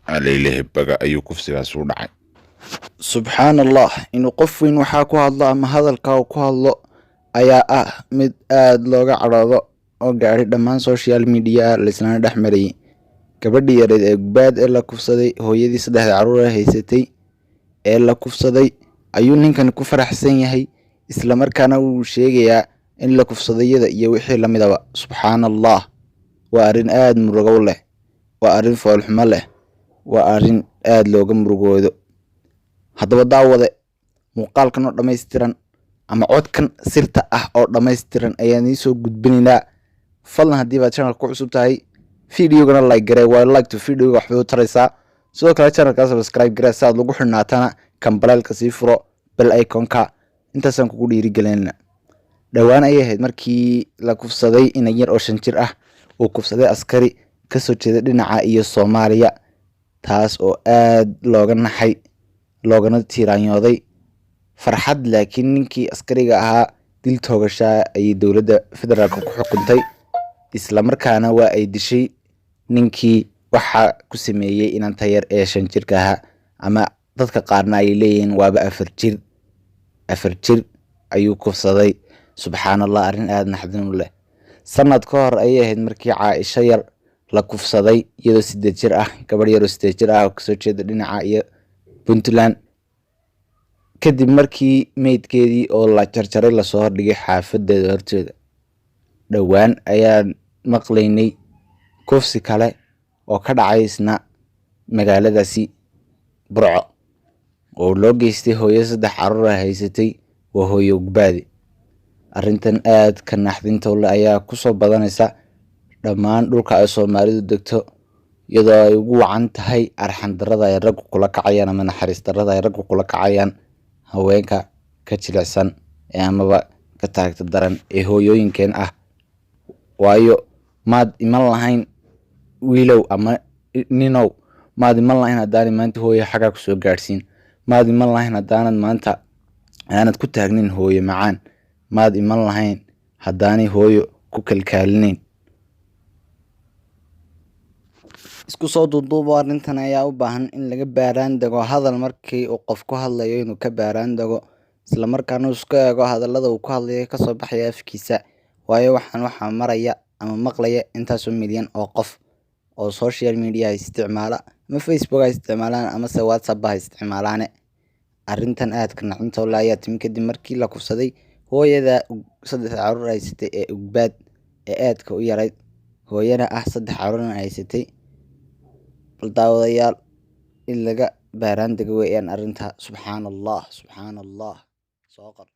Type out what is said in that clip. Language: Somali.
Aleylehe baga ayuu kufsigaasi u dhacay. Subxaan Allah, inuu qof weyn waxaa ku hadlo ama hadalka uu ku hadlo ayaa ah mid aada looga cadhoodo oo gaadhay dhammaan social media, laislana dhex marayay. Gabadhii yareed ee Ugbaad ee la kufsaday, hooyadii saddexda carruur haysatay ee la kufsaday, ayuu ninkan ku faraxsan yahay, islamarkaana wuu sheegayaa in la kufsaday iyada iyo wixii lamidaba. Subxaan Allah, waa arrin aada murugo leh, waa arrin foolxumo leh, waa arrin aada looga murugoodo. Haddaba daawade, muuqaalkan oo dhammaystiran ama codkan sirta ah oo dhammaystiran ayaan iisoo gudbinaynaa. Fadlan, haddii baad channelka ku cusub tahay, videogana like garee, waa like to videoga waxbay u taraysaa. Sidoo kale channelka subscribe garee si aad lagu xidhnaatana, gambaleelka sii furo, bell iconka. Intaasaan kugu dhiirigelinayna. Dhowaan ayay ahayd markii la kufsaday inan yar oo 5 jir ah, uu kufsaday askari kasoo jeeda dhinaca iyo Soomaaliya, taas oo aad looga naxay loogana tiiraanyooday farxad. Laakiin ninkii askariga ahaa dil toogashaa ayay dowladda federaalka ku xukuntay, islamarkaana waa ay dishay ninkii waxa ku sameeyey inanta yar ee 5 jirka ahaa, ama dadka qaarna ay leeyihiin waaba 4 jir, 4 jir ayuu kufsaday. Subxaan Allah, arrin aada naxdin u leh. Sanad ka hor ayay ahayd markii Caaisho yar la kufsaday iyadoo 8 jir ah, gabadh yaroo 8 jir ah oo kasoo jeeda dhinaca iyo Puntland, kadib markii meydkeedii oo la jarjaray lasoo hordhigay xaafadeeda horteeda. Dhowaan ayaan maqlaynay kufsi kale oo ka dhacay isna magaaladaasi Burco, oo loo geystay hooyo saddex caruur ah haysatay, waa hooyo Ugbaadi. Arrintan aadka naxdinta u leh ayaa kusoo badanaysa dhammaan dhulka ay Soomaalidu degto, iyadoo ay ugu wacan tahay arxan darrada ay raggu kula kacayaan ama naxariis darrada ay raggu kula kacayaan haweenka ka jilicsan ee amaba ka taagta daran ee hooyooyinkeen ah. Waayo, maad iman lahayn wiilow ama ninow, maad iman lahayn haddaanay maanta hooyo xaggaa kusoo gaadhsiin. Maad iman lahayn haddaanad maanta aanad ku taagnin hooyo macaan. Maad iman lahayn haddaanay hooyo ku kalkaalinayn. Isku soo duuduubo, arrintan ayaa u baahan in laga baaraan dego. Hadal markii uu qof ku hadlayo inuu ka baaraan dego, islamarkaana uu iska eego hadallada uu ku hadlayo kasoo baxaya afkiisa. Waayo, waxaan waxaa maraya ama maqlaya intaasoo milyan oo qof oo social media isticmaala, ama Facebook ha isticmaalaan amase WhatsApp ha isticmaalaane. Arrintan aadka naxdinta leh ayaa timi kadib markii la kufsaday hooyada saddex caruur haysatay ee Ugbaad ee aadka u yarayd, hooyana ah, saddex caruurna haysatay. Bal daawadayaal, in laga baaraan dego weeyaan arrinta. Subxaan Allah, subxaan Allah. Soo qor.